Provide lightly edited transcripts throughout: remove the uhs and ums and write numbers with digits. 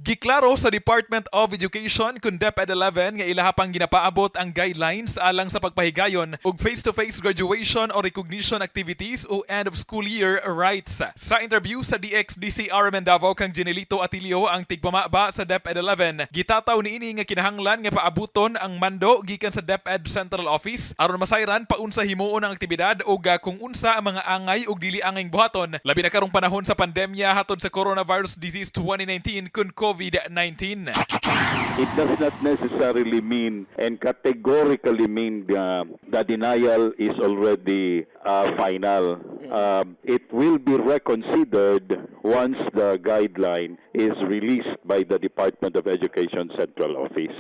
Giklaro sa Department of Education kun DepEd 11 nga ilaha pang ginapaabot ang guidelines alang sa pagpahigayon og face-to-face graduation or recognition activities o end of school year rites. Sa interview sa DXDC RMN Davao kang Genelito Atilio, ang tigpamaba sa DepEd 11, gitataw niini nga kinahanglan nga paabuton ang mando gikan sa DepEd Central Office aron masayran paunsa himuon ang aktibidad ug kung unsa ang mga angay ug dili angay buhaton, labi na karong panahon sa pandemya hatod sa Coronavirus Disease 2019 kun COVID-19. It does not necessarily mean and categorically mean the denial is already final. It will be reconsidered once the guideline is released by the Department of Education Central Office.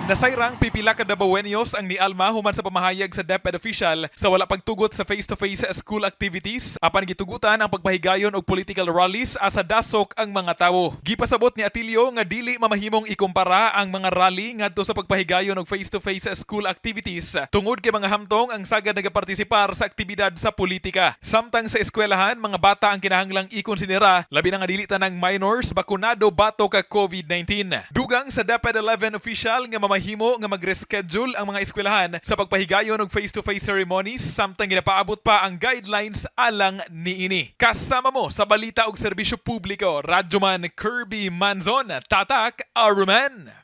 Nasayrang pipila ka Dabawenyos ang nialma human sa pamahayag sa DepEd official sa wala pagtugot sa face-to-face school activities, apan gitugutan ang pagpahigayon og political rallies asa dasok ang mga tawo. Gipasabot ni Atilio nga dili mamahimong ikumpara ang mga rally ngadto sa pagpahigayon og face-to-face school activities tungod kay mga hamtong ang sagad nagapartisipar sa aktibidad sa politika. Samtang sa eskwelahan, mga bata ang kinahanglang ikonsidera, labi na nga dili tanang minors bakunado batok ka COVID-19. Dugang sa DepEd 11 official nga mamahimo nga mag-reschedule ang mga eskwelahan sa pagpahigayon og face-to-face ceremonies samtang ginapaabot pa ang guidelines alang niini. Kasama mo sa balita ug serbisyo publiko, Radyoman Kirby Manzon, Tatak RMN.